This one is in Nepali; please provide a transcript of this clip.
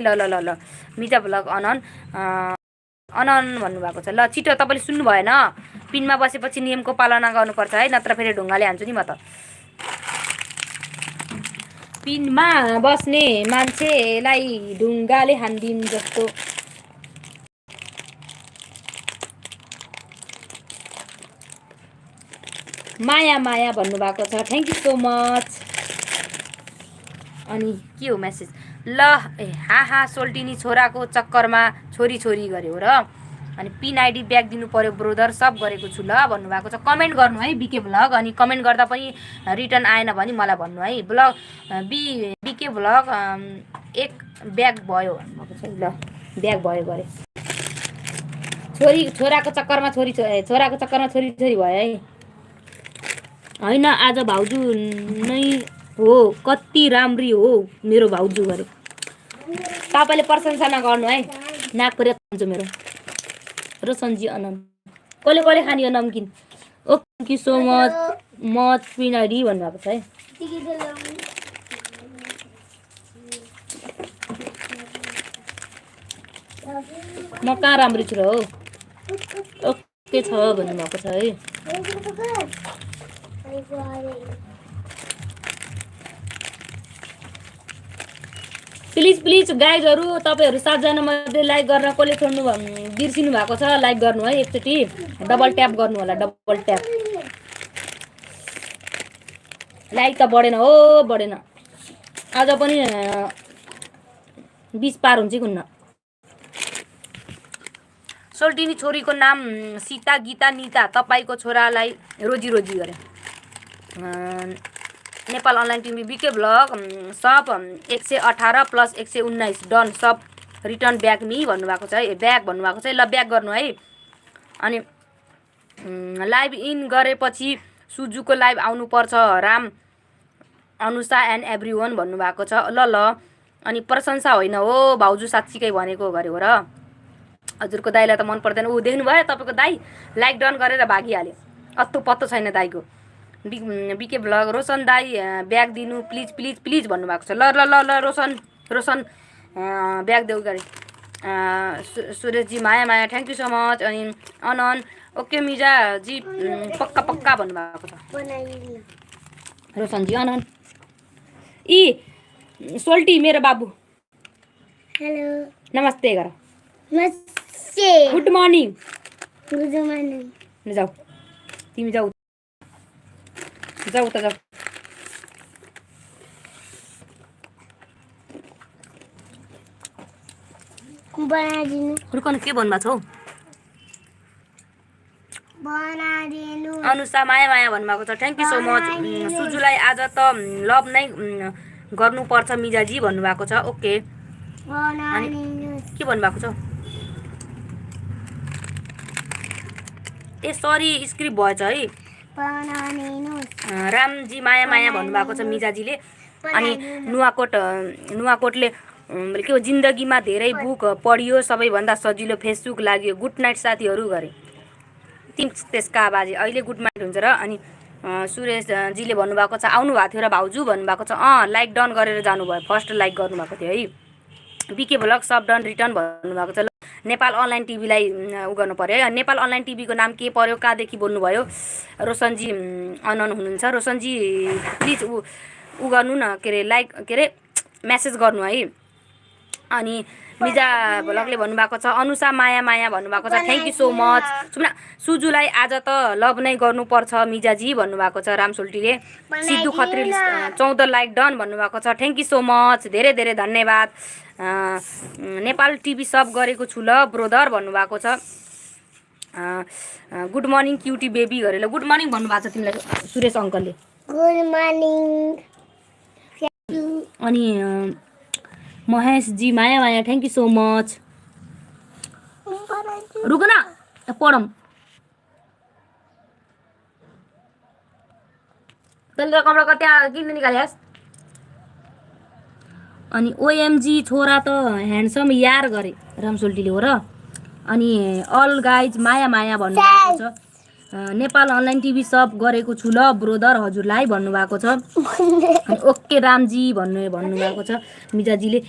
ल ल ल ल मिजा भ्लग अनन भन्नुभएको छ। ल छिटो तपाईँले सुन्नु भएन, पिनमा बसेपछि नियमको पालना गर्नुपर्छ है, नत्र फेरि ढुङ्गाले हान्छु नि म त। पिनमा बस्ने मान्छेलाई ढुङ्गाले हान्दिन् जस्तो। माया माया भन्नुभएको छ, थ्याङ्क यू सो मच। अनि के हो मेसेज? ल हा सोल्टिनी छोराको चक्करमा छोरी छोरी गर्यो र। अनि पिन आइडी ब्याग दिनु पर्यो ब्रोदर, सब गरेको छु ल भन्नुभएको छ। कमेन्ट गर्नु है बिके भ्लग, अनि कमेन्ट गर्दा पनि रिटर्न आएन भने मलाई भन्नु है। ब्लग बिके भ्लग एक ब्याग भयो भन्नुभएको छ। ल ब्याग भयो गरे। छोराको चक्करमा छोरी छोरी भयो है। होइन आज भाउजू नै हो, कति राम्री हो मेरो भाउजू गरे। तपाईँले प्रशंसा नगर्नु है, नाक परेर खान्छु मेरो। रोशनजी अनम कसले कसले खाने हो नमकिन? Okay thank you so much पिनाडी भन्नुभएको छ है। म कहाँ राम्री छु र हो, ओके छ भन्नुभएको छ है। प्लिज गाइजहरू तपाईँहरू 7 जना मध्ये लाइक गर्न कसले छोड्नु बिर्सिनु भएको छ, लाइक गर्नु है एकचोटि। डबल ट्याप गर्नु होला, डबल ट्याप। लाइक त बढेन हो, बढेन। आज पनि 20 पार हुन्छ कि हुन्न। सोल्टिनी छोरीको नाम सीता गीता निता, तपाईँको छोरालाई रोजी रोजी गरे। नेपाल अनलाइन टिभी बिके भ्लग सब 118 प्लस 119 डन, सब रिटर्न ब्याग मी भन्नुभएको छ है। ब्याग भन्नुभएको छ। ल ब्याग गर्नु है। अनि लाइभ इन गरेपछि सुजुको लाइभ आउनुपर्छ Ram Anusha and every one भन्नुभएको छ। ल ल अनि प्रशंसा होइन हो भाउजू, साँच्चीकै भनेको गरे हो र। हजुरको दाइलाई त मन पर्दैन। ऊ देख्नुभयो तपाईँको दाइ लाइक डन गरेर भागिहाल्यो, अत्तो पत्तो छैन दाइको। बिके भ्लग रोशन दाई ब्याग दिनु प्लिज प्लिज प्लिज भन्नुभएको छ। ल ल ल ल रोशन ब्याग देऊ गरे। सुरेशजी माया माया थ्याङ्क यू सो मच। अनि अनन ओके मिजाजी पक्का पक्का भन्नुभएको छ रोशनजी अनन। सोल्टी मेरो बाबु हेलो नमस्ते गर। नमस्ते गुड मर्निङ। Good morning. जाऊ तिमी जाऊ त जाऊ। बनादिनु रुकन के भन्नुभएको छ हौ? बनादिनु अनुषा माया माया भन्नुभएको छ, थ्याङ्क यू सो मच। सुजुलाई आज त लभ नै गर्नुपर्छ मिजाजी भन्नुभएको छ। ओके अनि के भन्नुभएको छ? ए सरी स्क्रिप्ट भएछ है। रामजी माया माया भन्नुभएको छ मिजाजीले। अनि नुवाकोटले के हो जिन्दगीमा धेरै बुक पढियो, सबैभन्दा सजिलो फेसबुक लाग्यो। गुड नाइट साथीहरू गरे। त्यसका बाजे अहिले गुड नाइट हुन्छ र। अनि सुरेशजीले भन्नुभएको छ आउनु भएको थियो र भाउजू भन्नुभएको छ। लाइक डन गरेर जानुभयो, फर्स्ट लाइक गर्नुभएको थियो है। बिके भ्लग सब डन रिटर्न भन्नुभएको छ। नेपाल अनलाइन टिभीलाई उ गर्नु पर्यो है। नेपाल अनलाइन टिभीको नाम के पर्यो, कहाँदेखि बोल्नुभयो? रोशनजी अनन हुनुहुन्छ। रोशनजी प्लिज उ गर्नु न, के अरे लाइक के अरे मेसेज गर्नु है। अनि मिजा भ्लगले भन्नुभएको छ अनुषा माया माया भन्नुभएको छ, थ्याङ्क यू सो मच। सुजुलाई आज त लभ नै गर्नुपर्छ मिजाजी भन्नुभएको छ राम सोल्टीले। सिद्धु खत्री 14 लाइक डन भन्नुभएको छ, थ्याङ्क यू सो मच, धेरै धेरै धन्यवाद। नेपाल टिभी सब गरेको छु ल ब्रोदर भन्नुभएको छ। गुड मर्निङ क्युटी बेबी गरेर गुड मर्निङ भन्नुभएको छ तिमीलाई सुरेश अङ्कलले। Good morning. अनि महेशजी माया माया थ्याङ्क यू सो मच। रुक न पढम त्यसले कपडा त्यहाँ किन निकालिस्? अनि ओएमजी छोरा त ह्यान्डसम यार गरे रामसोल्टीले हो र। अनि अल गाइज माया माया भन्नुभएको छ। नेपाल अनलाइन टिभी सब गरेको छु ल ब्रोदर हजुरलाई भन्नुभएको छ। ओके रामजी भन्नुभएको छ मिजाजीले।